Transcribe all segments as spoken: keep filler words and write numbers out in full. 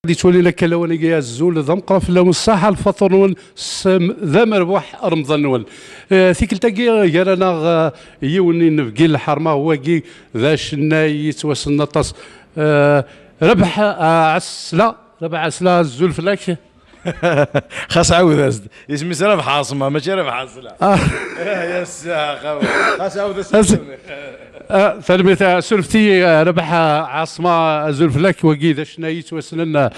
Di ttwalin akka lawan-agi, azul d ameqqran fell-awen, ṣṣaḥa lfaṭur-nwen, ssem d amerbuḥ Remḍan-nwen. Eh, tikkelt-agi gar-aneɣ, eh, yiwen n inebgi n lḥerma, wagi d acennay yettwassnen aṭas. Eh, Rabaḥ, eh, Ɛesla, Rabaḥ Ɛesla, azul fell-ak. Xas ɛawed-as-d. Isem-is Rabaḥ Ɛaṣma, mačči Rabaḥ Ɛesla. Ah. Yes, ah, xawa. Xas ɛawed-as-d. Ah, tanemmirt, ah, surfet-iyi, ah, Rabaḥ, ah, Ɛaṣma, azul fell-ak, wagi d acennay yettwassnen, ah,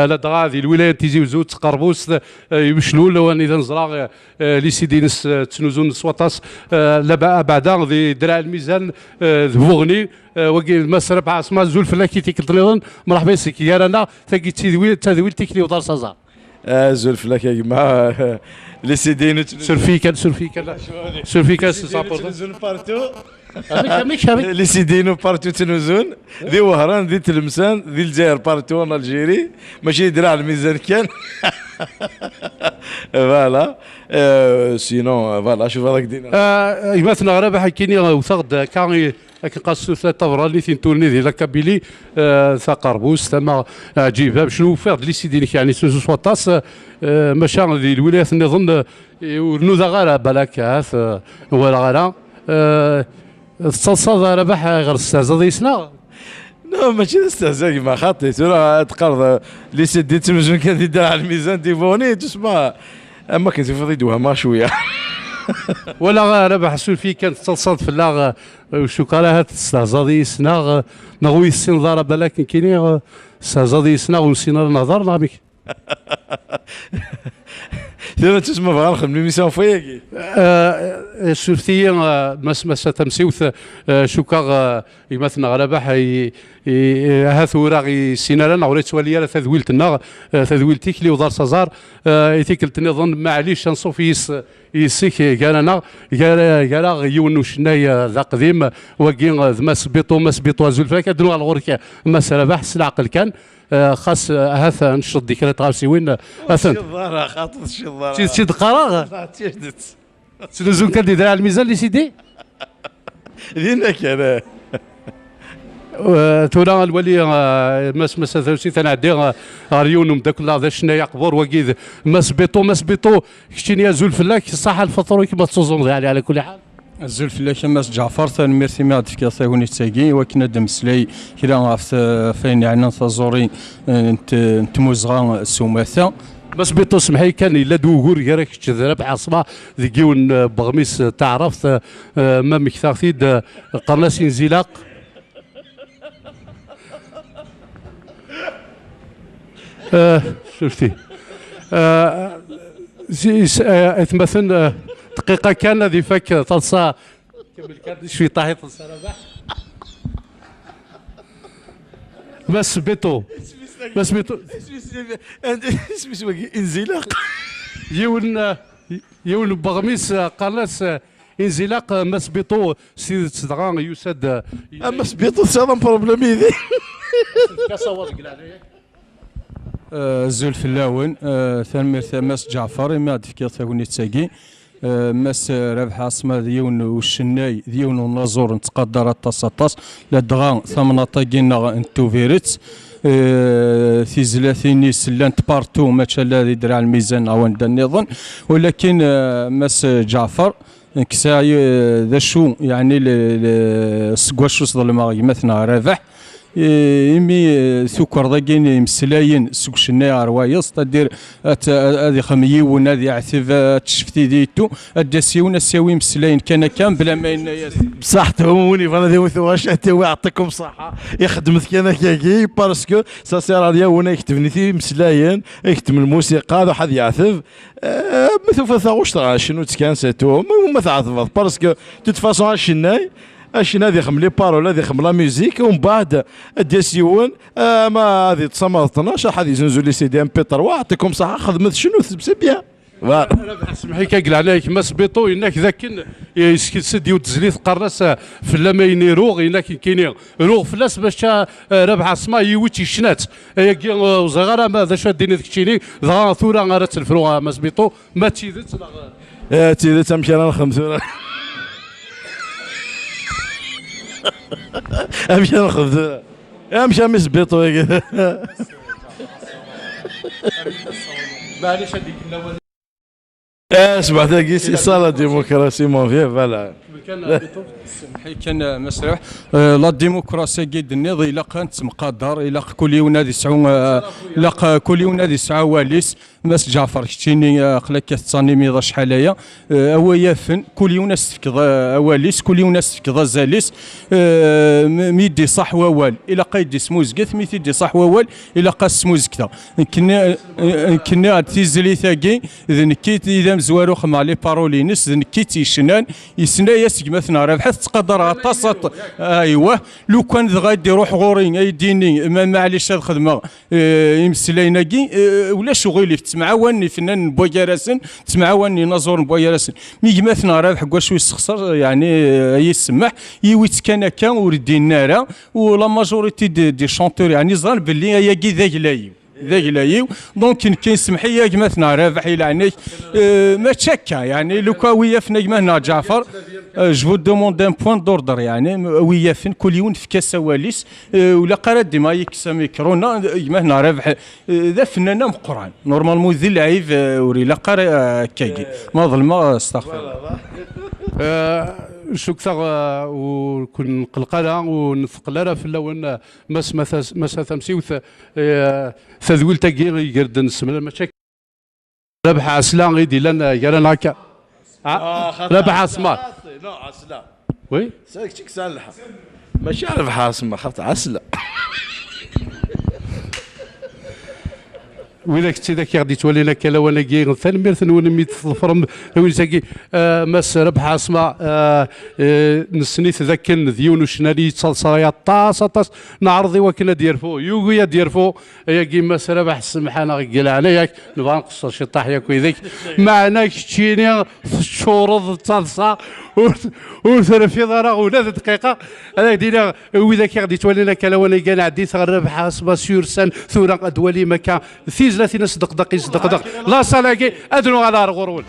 ladɣa di lwilaya n Tizi Wezzu, d tqerbust, ah, Imeclul, wani d aneẓra, ah, ah, les CD-ines, ah, ttnuzun s waṭas, ah, laba-, abeɛda di Draɛ Lmizan, ah, d Buɣni, ah, wagi d Mass Rabaḥ Ɛaṣma, azul fell-ak i tikkelt nniḍen, mṛeḥba yes-k gar-aneɣ, tagi d tidwi-, d tadwilt tikli uḍar s aẓar. Azul fell-ak a gma. Les CD-inu ttnuzun. Suref-iyi kan, suref-iyi kan. Suref-iyi kan, c'est important. Ttnuzun partout. Amek, amek, amek? Les CD-inu partout ttnuzun. Di Wehran, di Tlemsan, di Lezzayer partout en Algérie. Mačči di Draɛ Lmizan kan. Voilà. Euh, sinon, euh, voilà, شوف هذاك دينا. Ah, gma-tneɣ Rabaḥ, nekkini wteɣ-d akka i, akken qqaren s tutlayt taberranit, i nettwali di la Kabylie, eh, taqerbust, tama ɛǧiba, bac ufiɣ-d les CD-inek, yeɛni ttnuzun s waṭas, eh, maca di lwilayat nniḍen, eh, ur nudaɣ ara, balak ahat, eh, ur walaɣ ara. Eh, tettaḍsaḍ a Rabaḥ ɣer testehzaḍ yis-neɣ? Non, mačči d astehza, gma, xaṭi. Tura ad teqqareḍ, eh, les CD ttnuzun kan di Draɛ Lmizan, di Buɣni, tusma, am akken tufiḍ-id wehmeɣ cwiya. Walaɣ a Rabaḥ, suref-iyi kan, tettaḍsaḍ fell-aɣ, eh, ur cukkeɣ ara ahat testehzaḍ yis-neɣ, eh, neɣ ur yi-tessineḍ ara, balak nekkini, eh, testehzaḍ yis-neɣ, ur nessin ara nehder, neɣ amek? Tura tusma bɣa nxemmem émission ɣef wayagi. Eh, suref-iyi, eh, Mass, Massa Tamsiwt, eh, cukkeɣ, eh, gma-tneɣ Rabaḥ, i, i, ahat ur aɣ-yessin ara neɣ ur yettwali ara tadwilt-nneɣ, eh, tadwilt-ik li uḍar s aẓar, eh, i tikkelt nniḍen, maɛlic, anṣuf yis-, yis-k gar-aneɣ, gar-, gar-aɣ yiwen n ucennay, eh, d aqdim, wagi, eh, d Mass Biṭu. Mass Biṭu, azul fell-ak, ad d-nuɣal ɣur-k, eh, Mass Rabaḥ, s leɛqel kan, eh, xas, eh, ahat, eh, necceḍ-d i kra n tɣawsiwin, eh, atan. Ur tecciḍeḍ ara, xaṭi, ur tecciḍeḍ ara. D tidet i d-qqareɣ? D tidet. Ttnuzun kan di Draɛ Lmizan les CD? Dinna kan, eh. Eh, tura a nwali, eh, Mass, Massa Tawsit, ad nɛeddi, eh, ɣer yiwen n umeddakel-nneɣ d acennay aqbur, wagi d Mass Biṭu. Mass Biṭu, keččini azul fell-ak, ṣṣaḥa lfaṭur-ik ma tettuẓumeḍ, yeɛni, ɛla kulli ḥal. Azul fell-ak a Mass Ǧeɛfer, tanemmirt imi aɣ-d-tefkiḍ tagnit-agi, i wakken ad d-nemmeslay kra ɣef t-, ɣef wayen yeɛnan taẓuri, eh, n t-, n tmuzɣa s umata. Mass Biṭu, semmeḥ-iyi kan, yella-d wugur gar-ak kečč d Rabaḥ Ɛaṣma deg yiwen, eh, n weɣmis, eh, taɛrabt, eh, ma mmektaɣ-t-id, eh, qqaren-as inzilaq. Eh, suref-iyi. Eh, si-, s-, eh, atmaten, eh, dqiqa kan ad ifak, eh, taḍsa. Kemmel kan cwiṭaḥ i teḍsa Rabaḥ. Mass Biṭu. Mass Biṭu. Isem-is wagi? Inzilaq. Yiwen, eh, yiwen n weɣmis, eh, qqaren-as, eh, inzilaq, eh, Mass Biṭu, s tidet dɣa yusa-d, eh, A Mass Biṭu, tesɛiḍ am problème yid-i? Tefka asawaḍ deg leɛnaya-k. Eh, azul fell-awen, eh, tanemmirt a Mass Ǧeɛfer imi ad d-tefkiḍ tagnit-agi. Eh, Mass Rabaḥ Ɛaṣma d yiwen n ucennay, d yiwen n unaẓur nettqadar aṭas, aṭas, ladɣa tamnaḍt-agi-nneɣ n Tubiret. Eh, tizlatin-is llant partout, mačči ala di Draɛ Lmizan neɣ wanda nniḍen. Walakin, eh, Mass Ǧeɛfer, nekk sɛiɣ, eh, d acu, yeɛni, le, le, seg wacu sḍelmeɣ gma-tneɣ Rabaḥ, eh, imi, eh, tukreḍ-agi imeslayen seg ucennay ɣer wayeḍ, c'est-à-dire ad, ad ixem yiwen, ad iɛteb, ad tecfet yid-i et tout, ad d-yas yiwen, ad s-yawi imeslayen kan akka, bla ma yenna-yas. Bṣaḥ, win yebɣan ad iwet uɣac, ad t-yawi, yeɛṭikum ṣṣaḥa. Ixeddem-t kan akkagi, parce que ça sert à rien, win ay iketben i timeslayen, iketben lmusiqa, ad yeɛteb. Eh, ma tufiḍ taɣect, ɣer cnu-tt kan, c'est tout. Ma, ma tɛetbeḍ, parce que, de toute façon, acennay, acennay ad ixem les paroles, ad ixem la musique, umbeɛd ad d-yas yiwen, eh, ma ad yeṭṭes ama d ṭnac, aḥad yeznuzu les CD M P trois, yeɛṭikum ṣṣaḥa, xedmet cnu-t, c'est bien. Voilà. Rabaḥ, semmeḥ-iyi kan deg leɛnaya-k, Mass Biṭu, yenna-k d akken yeskles-d yiwet tezlit, qqaren-as, eh, fell-am ayen i ruɣ, yenna-k nekkini ruɣ fell-as, maca, eh, Rabaḥ Ɛaṣma yiwi-tt yecna-tt. Ayagi, eh, ur ẓriɣ ara ma d acu ad d-tiniḍ keččini, dɣa tura ara tt-nefru, eh, Mass Biṭu, ma d tidet neɣ, eh, d tidet, amek ara nexdem tura? Amek ara nexdem tura? Amek a Mass Biṭu-agi? Maɛlic, ad d-ikemmel awal. Eh, sbeḥ-agi, c'est ça la démocratie, mon vieux, voilà. Kan, eh, Bitou, semmeḥ-iyi kan, eh, Mass Rabeḥ. Eh, la démocratie-agi d-tenniḍ, ilaq ad nettemqadar, ilaq kul yiwen ad yesɛu, eh, ilaq, eh, kul yiwen ad yesɛu awal-is. Mass Ǧaɛfer, keččini, eh, aql-ak tettanimeḍ acḥal aya. Eh, a wa yafen, kul yiwen ad s-tefkeḍ, eh, awal-is, kul yiwen ad s-tefkeḍ azal-is. Eh, mi, mi d-iṣaḥ wawal, ilaq ad d-ismuzget, mi t-id-iṣaḥ wawal, ilaq ad s-smuzgteɣ. Nekkenni, eh, nekkenni ar tizlit-agi, d nekki i d amezwaru xemmeɣ les paroles-ines, d nekki i tt-yecnan, yesna-yas gma-tneɣ Rabeḥ, ad t-ttqadareɣ aṭas, aṭ-, aywa, lukan dɣa i d-iruḥ ɣur-i, ay d-yini, ma, maɛlic ad xedmeɣ, eh, imeslayen-agi, eh, ulac uɣilif, ttemɛawanen ifennanen n waygar-asen, ttemɛawanen inaẓuren n waygar-asen. Mi gma-tneɣ Rabeḥ deg wacu yessexṣer, yeɛni, eh, ay yessemmeḥ, yiwi-tt kan akka, ur d-yenni ara, u la majorité de, des chanteurs, yeɛni ẓran belli ayagi d agla-iw. D agla-iw. Donc, nekk yesmeḥ-iyi a gma-tneɣ Rabeḥ i leɛnay. Euh, mačči akka, yeɛni, lukan wi yafen a gma-tneɣ Ǧaɛfer, euh, je vous demande un point d'ordre, yeɛni, wi yafen, kul yiwen fek-as awal-is, euh, ur ilaq ara dima yekkes amikru-nni, a gma-tneɣ Rabeḥ, euh, d afennan ameqqran. Normalement, d lɛib, euh, ur ilaq ara, euh, akkagi. Ma ḍelmeɣ, euh, astaɣfir. Euh, cukkteɣ, euh, ur ken-nqelleq ara, ur nteqqel ara fell-awen, euh, Mass, Mass, Mass Tamsiwt, eh, tadwilt-agi igerden semlan, mačči akka. Rabeḥ Ɛesla i d-illan, eh, gar-aneɣ akka. Ah, Rabeḥ Ɛesma. Non, Ɛesla. Oui. C'est que ça, là. Mačči Rabeḥ Ɛesma, xaṭ Ɛesla. Widak d tidak i ɣ-d-yettwalin akka lawan-agi, tanemmirt-nwen imi d-tḍefrem tawinest-agi. Eh, Mass Rabeḥ Ɛesma, eh, eh, nessen-it d akken d yiwen ucennari yettaḍsa aṭas, aṭas. Neɛreḍ i wakken ad d-yerfu, yugi ad d-yerfu. Ayagi Mass Rabeḥ, ssemḥ-aneɣ deg leɛnaya-k, nebɣa nqeṣṣer ciṭṭaḥ yakk yid-k. Meɛna keččini teččureḍ d taḍsa, ur, ur terfiḍ ara ula d dqiqa. Ad ak-d-iniɣ, widak i ɣ-d-yettwalin akka lawan-agi, ad nɛeddi ɣer Rabeḥ Ɛesma sur scène, tura ad twalim akka tizlatin asdeqdeq isdeqdeq. La salle-agi, ad nuɣal ar ɣur-wen.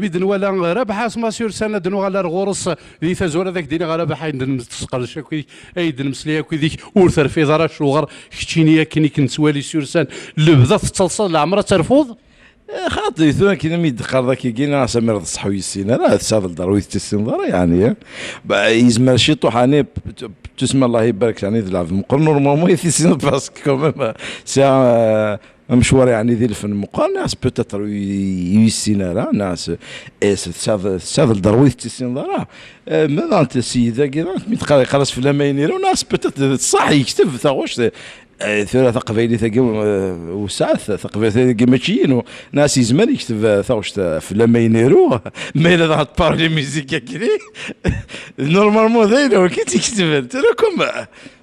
I d-nwala Rabaḥ Asma s Yursan, ad nuɣal ar ɣur-s di tazwara, ad ak-d-iniɣ a Rabaḥ, ayen d-nesqerdec akked-ik, ay d-nemmeslay akked-ik, ur terfiḍ ara acuɣer keččini akken i k-nettwali s Yursan, lebda tettaḍsaḍ, leɛmer ad terfuḍ? Eh, xaṭi, tura akken mi d-teqqareḍ akkagi, neɣ Samir d ṣṣeḥ ur yessin ara, tesɛiḍ lderwi ur tessineḍ ara, yeɛni, eh? Ba, yezmer ciṭuḥ, yeɛni, tusma Allah ibarek, yeɛni, d lɛebd meqqer, normalement, i tissineḍ, parce que quand même, c'est un, euh, amecwar, yeɛni, di lfen meqqer, neɣ peut-être ur y-, ur yessin ara, neɣ s-, eh, s-, tesɛiḍ, tesɛiḍ lderwi ur tessineḍ ara. Eh, ma daɣen ssyid-agi, daɣen, mi teqqar, yeqqar-as fell-am ayen ira, neɣ peut-être d ṣṣeḥ, yekteb taɣect, eh, tura taqbaylit-agi, eh, wesɛet, taqbaylit-agi mačči inu. Nas yezmer yekteb, eh, taɣect, eh, fell-am ayen iru, ma yella daɣ tparli mizik akli, normalement d ayen akk i tt-iketben. Tura kum,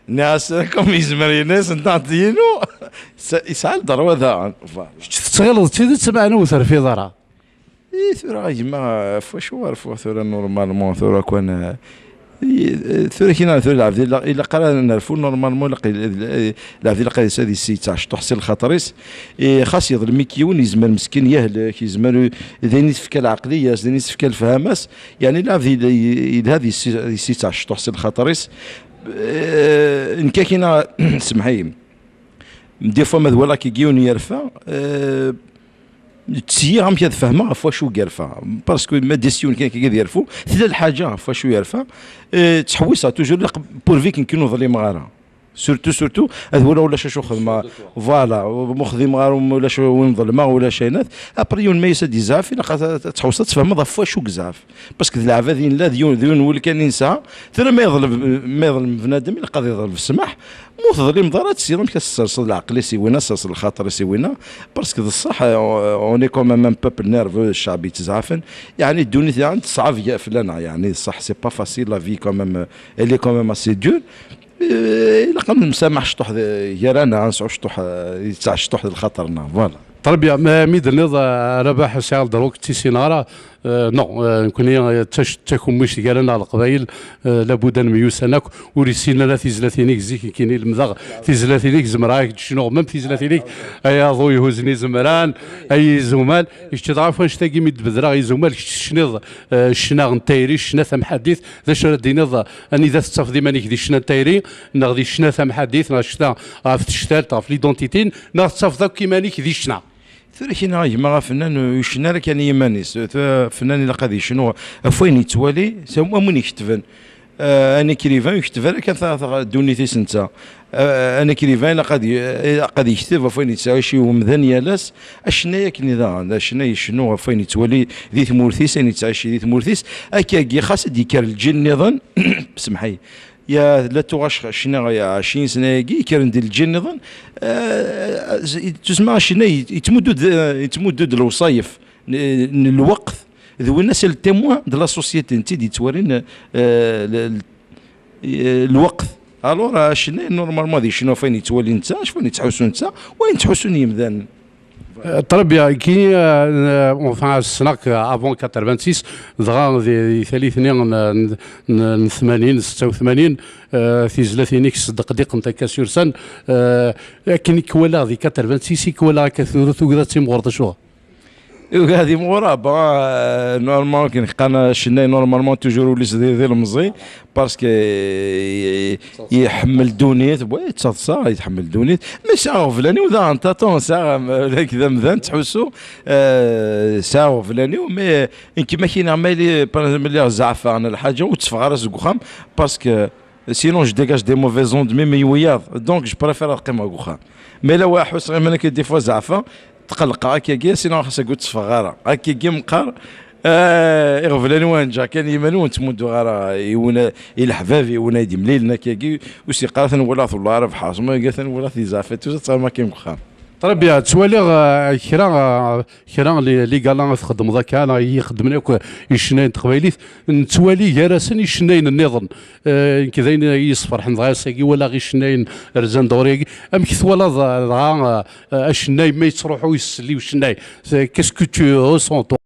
nas kum yezmer yenna-as ntaɣ d yinu, sa-, yesɛa lderwa daɣen. Voilà. Kečč tettɣileḍ d tidet, meɛna ur terfiḍ ara. I tura a gma, ɣef wacu ara rfuɣ tura normalement, tura kan, eh, i, eh, tura kina, tura lɛebd ilaq, ilaq ara nerfu normalement, ilaq, eh, lɛebd ilaq ad yesɛu ad yesɛu si lxaṭer-is. I xas yeḍlem-ik yiwen, yezmer meskin yehlek, yezmer u-, d ayen i tefka lɛeqliya-s, d ayen i tefka lefhama-s. Yeɛni lɛebd yel-, yelha ad yesɛu, ad yesɛu si lxaṭer-is. Eh, nekk akina, semḥ-iyi. Des fois ma d walaɣ-k yiwen yerfa, eh, tteyyiɣ amek ad fehmeɣ ɣef wacu i yerfa. Parce que ma d-yas yiwen kan akka ad yerfu, tella lḥaǧa ɣef wacu yerfa, eh, ttḥewwiseɣ toujours, ilaq, pourvu que nekk ur ḍlimeɣ ara. Surtout, surtout, ad walaɣ ulac acu xedmeɣ. Voilà, ma ur xdimeɣ ara, ulac win ḍelmeɣ, ulac aynat. Après, yiwen ma yas ad yezɛef, ilaq ad, ad tḥewwseḍ ad tfehmeḍ ɣef wacu yezɛef. Parce que d leɛbad i nella, d yiwen, d yiwen wul kan i nesɛa. Tura ma yeḍleb, ma yeḍlem bnadem, ilaq ad yeḍleb ssmaḥ. Ma ur teḍlimeḍ ara, ad tessineḍ amek ad tesserseḍ leɛqel-is i winna, tesserseḍ lxaṭer-is i winna. Parce que d ṣṣeḥ, on, on est quand même un peuple nerveux, ccɛeb yettezɛafen. Yeɛni ddunit daɣen teṣɛeb ga-, fell-aneɣ, yeɛni ṣṣeḥ, c'est pas facile, la vie quand même, elle est quand même assez dure. Eh, ilaq ad nemsamaḥ cṭuḥ d-, gar-aneɣ, ad nesɛu cṭuḥ, eh, yettɛac cṭuḥ d lxaṭer-nneɣ, voilà. Très bien, ma mi d-tenniḍ, eh, Rabaḥ sɛiɣ lderwa ur k-ttisineɣ ara, eh, non, eh, nekkni, eh, d tac-, d takemmict gar-aneɣ Leqbayel, eh, labudd ad nemyussan akk, ur yessinen ara tizlatin-ik zik, nekkini lemdeɣ tizlatin-ik, zemreɣ ad k-d-cnuɣ, même tizlatin-ik, ay aḍu ihuzzen izemran, ay izumal, kečč dɣa ɣef wanect-agi mi d-bedreɣ izumal, kečč tecniḍ, eh, ccna n tayri, ccna tamḥaddit, d acu ara d-tiniḍ, eh, anida tettafeḍ iman-ik di ccna n tayri, neɣ di ccna tamḥaddit, neɣ ccna ɣef tectalt, ɣef l'identité, neɣ tettafeḍ akk iman-ik di ccna? Tura kina a gma, afennan ur yecni ara kan i yiman-is. Tura afennan ilaq ad yecnu ɣef wayen yettwali, s-, am win iketben. Euh, un écrivain ur yekteb ara kan ta-, ta-, ddunit-is netta. Euh, un écrivain ilaq ad y-, ilaq ad yekteb ɣef wayen yettɛici umdan yal ass. Acennay akken i daɣen, acennay yecnu ɣef wayen yettwali di tmurt-is, ayen yettɛici di tmurt-is. Akkagi, xas ad d-yekker lǧil nniḍen, semḥ-iyi, ya la tuɣac cniɣ ya ɛecrin sna-agi, kkren-d lǧil nniḍen, euh, tusma acennay yettmuddu-d, yettmuddu-d lewṣayef n, n lweqt, d winna c'est le témoin de la société, netta i d-yettwalin, euh, le, le, euh, lweqt. Alors, euh, acennay, normalement, ad yecnu ɣef wayen yettwali netta, ɣef wayen yettḥussu netta, wayen ttḥussun yimdanen. Euh, très bien. Qui, euh, euh, enfin, ssneɣ-k avant quatre-vingt-six, dɣa di, di tallit-nni n, n, n, n tmanin, setta u tmanin, euh, tizlatin-ik sdeqdiqent akka s Yursan, euh, akken i k-walaɣ di quatre-vingt-six, i k-walaɣ akka tura, tugiḍ ad timɣureḍ, acuɣer? Ugaɣ d imɣur, ah, bon, euh, normalement, akken qqaren acennay, normalement, toujours ul-is d, d ilemẓi, parce que, euh, iḥemmel ddunit, oui, d taḍsa, iḥemmel ddunit, mais sɛiɣ ɣeblan-iw daɣen, taṭun, sɛiɣ, euh, d amdan, ttḥussu, euh, sɛiɣ ɣeblan-iw, mais, euh, nekk ma kiniɣ, ma yili, par exemple, lliɣ zeɛfeɣ neɣ lḥaǧa, ur tteffɣeɣ ara seg uxxam, parce que, sinon, je dégage des mauvaises ondes, même i wiyaḍ. Donc, je préfère ad qqimeɣ deg uxxam. Mais la wa ḥusseɣ iman-ik des fois zeɛfeɣ, tqellqeɣ akkagi, sinon xas ur tteffɣeɣ ara. Akkagi meqqar, euh, iɣeblan-iw ad nǧeɣ kan iman-iw, ur ttmudduɣ ara i wina, i leḥbab, i wina i d-imlilen akkagi, ur s-yeqqar atan walaɣ-t, wellah ara bḥaṣ, ma iga atan walaɣ-t di zeɛfa, tout ça, ttɣama kan deg uxxam. Très bien, ttwaliɣ, euh, kra, euh, kra n les, les galas i txeddmeḍ akka, neɣ i xeddmen akk icennayen n teqbaylit, nettwali gar-asen icennayen nniḍen. Eh, nekk d ayen i yi-yesferḥen, dɣa ass-agi walaɣ icennayen rzan-d ɣur-i. Amek twalaḍ, eh, dɣa, eh, eh, acennay ma yettruḥu isell i ucennay? C'est, qu'est-ce que tu ressens, toi?